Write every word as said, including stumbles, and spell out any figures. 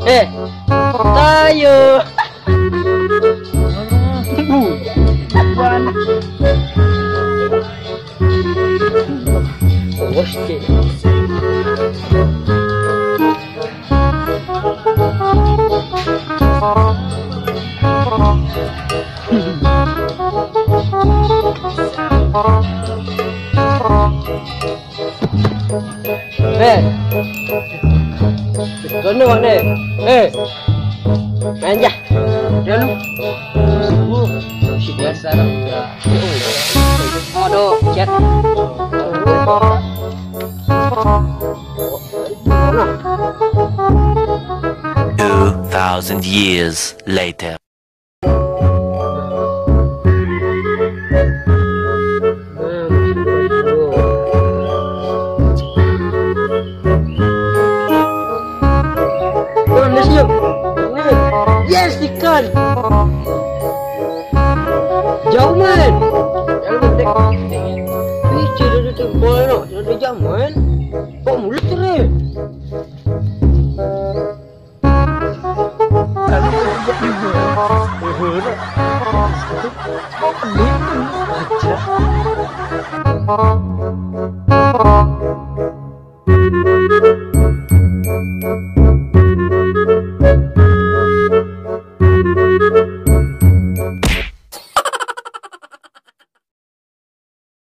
Eh, tayo. Bos, eh, kono mana? Eh, anjah. Dia lu. Si biasa lah. Aduh, chat. Two thousand years later. Yes, ikan. Jauh, man. Jauh, man. Ih, cedera tu, bola nak. Cedera jam, man. Kok mulut tu, man? Kok pelit tu? Aja.